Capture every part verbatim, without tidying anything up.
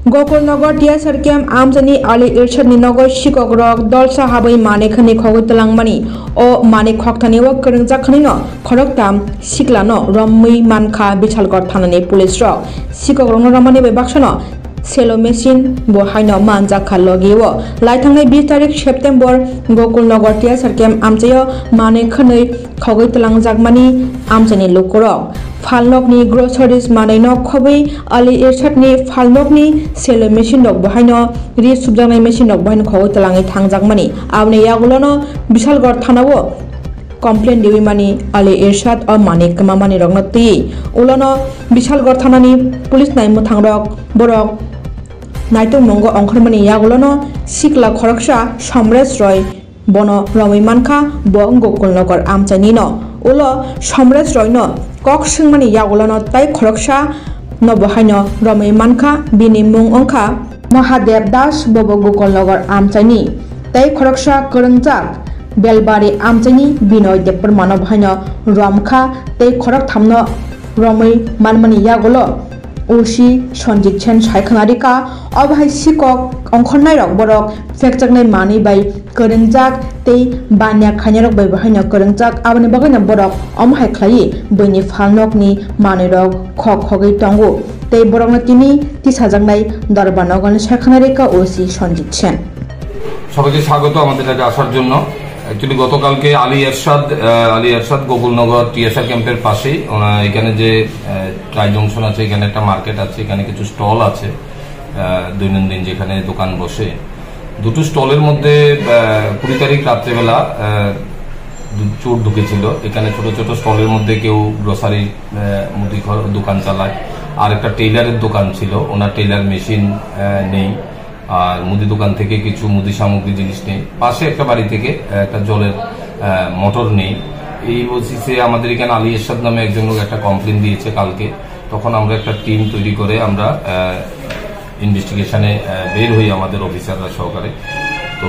Gokulnagar T S R camp amchaini Ali Irshadni nogo sikokrok dolsa habwi manwi khwnwi khogwi twlangmani. O manwi khokthani o kwrwngjak khwnwino khoroktham siklano romwi mankha Bishalgarh thanani police rok. Sikokrokno romani bai baksano selo machine bo haino manjakha logi o. Laithangnai bis tarik September Gokulnagar T S R camp amchaio manwi khwnwi khogwi twlangjakmani amchaini lukurok. Phalnokni groceries manwino khobwi Ali Irshadni phalnokni selo machine rok bo haino ri subjaknai machine rok bo haino khogwi twlangwi thangjakmani. Aboni yagulono Bishalgarh thanao complain riwi mani Ali Irshad o manwi kwmamani rokno twi. Ulono Bishalgarh thanani police nai mwthangrok borok naitok mungo ongkhormani yagulono sikla khoroksa Somresh Roy bono romwi mankha bo Gokulnagar amchainino. Ulo Somresh Royno kok swngmani yagulono tai khoroksa no bo haino romwi mankha bini mung wngkha Mahadev Das bobo Gokulnagar amchaini. Tai khoroksa kwrwngjak Belbari amchaini Binoy Debbarmano bo haino romkha tei khorokthamno romwi manmani yagulo O C Sanjit Sen saikhwna rikha. Obo hai sikok ongkhornairok borok phekjaknai manwi bai kwrwngjak tei baniya khainairok bai bo haino kwrwngjak. Aboni bagwino borok omo hai khlaiwi buini phalnokni manwirok khok khogwi tongo tei borokno tini tisajaknai Dorbar Nogorni saikhwna rikha O C Sanjit Sen. সবাইকে স্বাগত আমাদের এলাকায় আসার জন্য। অ্যাকচুয়ালি গতকালকে আলী এরশাদ, আহ, আলী এরশাদ গোকুলনগর টিএসআর ক্যাম্পের পাশেই ওনা এখানে যে, আহ, ট্রাই জংশন আছে, এখানে একটা মার্কেট আছে, এখানে কিছু স্টল আছে, আহ, দৈনন্দিন যেখানে দোকান বসে। দুটো স্টলের মধ্যে, আহ, কুড়ি তারিখ রাত্রেবেলা, আহ, দু-, চোর ঢুকেছিল। এখানে ছোট ছোট স্টলের মধ্যে কেউ গ্রোসারি, আহ, মুদি ঘর, দোকান চালায়, আর একটা টেইলারের দোকান ছিল, ওনার টেইলার মেশিন, আহ, নেই। আর মুদি দোকান থেকে কিছু মুদি সামগ্রী জিনিস নেই। পাশে একটা বাড়ি থেকে, আহ, একটা জলের, আহ, মোটর নেই। এই ওসিসে আমাদের এখানে আলী এরশাদ নামে একজন লোক একটা কমপ্লেন দিয়েছে কালকে। তখন আমরা একটা টিম তৈরি করে আমরা, আহ, ইনভেস্টিগেশনে, আহ, বের হই আমাদের অফিসাররা সহকারে। তো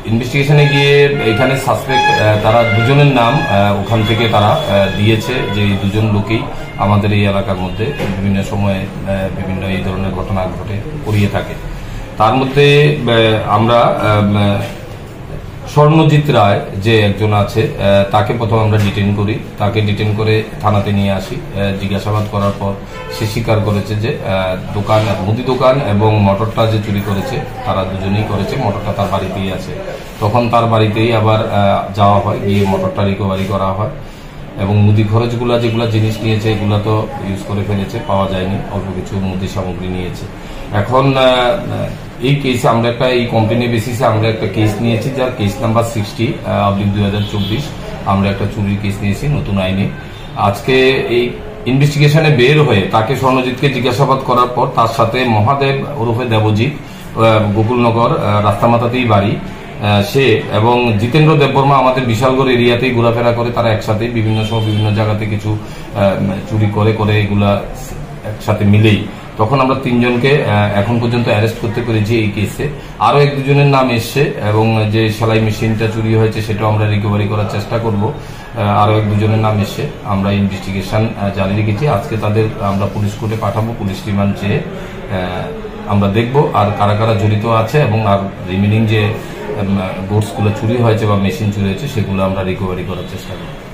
ইনভেস্টিগেশনে গিয়ে এখানে সাসপেক্ট, আহ, তারা দুজনের নাম, আহ, ওখান থেকে তারা, আহ, দিয়েছে যে এই দুজন লোকেই আমাদের এই এলাকার মধ্যে বিভিন্ন সময়ে, আহ, বিভিন্ন এই ধরনের ঘটনা ঘটে, করিয়ে থাকে। তার মধ্যে, আহ, আমরা, আহ, স্বর্ণজিৎ রায় যে একজন আছে, আহ, তাকে প্রথমে আমরা ডিটেইন করি। তাকে ডিটেইন করে থানাতে নিয়ে আসি। আহ, জিজ্ঞাসাবাদ করার পর সে স্বীকার করেছে যে, আহ, দোকান, মুদি দোকান এবং মোটরটা যে চুরি করেছে, তারা দুজনেই করেছে, মোটরটা তার বাড়িতেই আছে। তখন তার বাড়িতেই আবার, আহ, যাওয়া হয়, গিয়ে মোটরটা রিকভারি করা হয়। এবং মুদি খরচগুলা যেগুলা জিনিস নিয়েছে, এগুলা তো ইউজ করে ফেলেছে, পাওয়া যায়নি, অল্প কিছু মুদি সামগ্রী নিয়েছে। এখন, আহ, এই কেসে আমরা একটা, এই কমপ্লেনের বেসিসে আমরা একটা কেস নিয়েছি, যার কেস নাম্বার সিক্সটি অবলিক দুই হাজার চব্বিশ। আমরা একটা চুরির কেস নিয়েছি নতুন আইনে। আজকে এই ইনভেস্টিগেশনে বের হয়ে তাকে, স্বর্ণজিৎকে জিজ্ঞাসাবাদ করার পর তার সাথে মহাদেব ওরফে দেবজিৎ, আহ, গোকুলনগর, আহ, রাস্তামাথাতেই বাড়ি, আহ, সে এবং জিতেন্দ্র দেববর্মা আমাদের বিশালগড় এরিয়াতেই ঘোরাফেরা করে, তারা একসাথে বিভিন্ন সময় বিভিন্ন জায়গাতে কিছু, আহ, চুরি করে, করে এগুলা একসাথে মিলেই। তখন আমরা তিনজনকে, আহ, এখন পর্যন্ত অ্যারেস্ট করতে পেরেছি এই কেসে। আরও এক দুজনের নাম এসছে এবং যে সেলাই মেশিনটা চুরি হয়েছে সেটাও আমরা রিকভারি করার চেষ্টা করব। আহ, আরও এক দুজনের নাম এসছে, আমরা ইনভেস্টিগেশন, আহ, জারি রেখেছি। আজকে তাদের আমরা পুলিশ কোর্টে পাঠাবো, পুলিশ রিমান্ড চেয়ে, আহ, আমরা দেখব আর কারা কারা জড়িত আছে এবং আর রিমেনিং যে, উম, গুডসগুলো চুরি হয়েছে বা মেশিন চুরি হয়েছে সেগুলো আমরা রিকভারি করার চেষ্টা করব।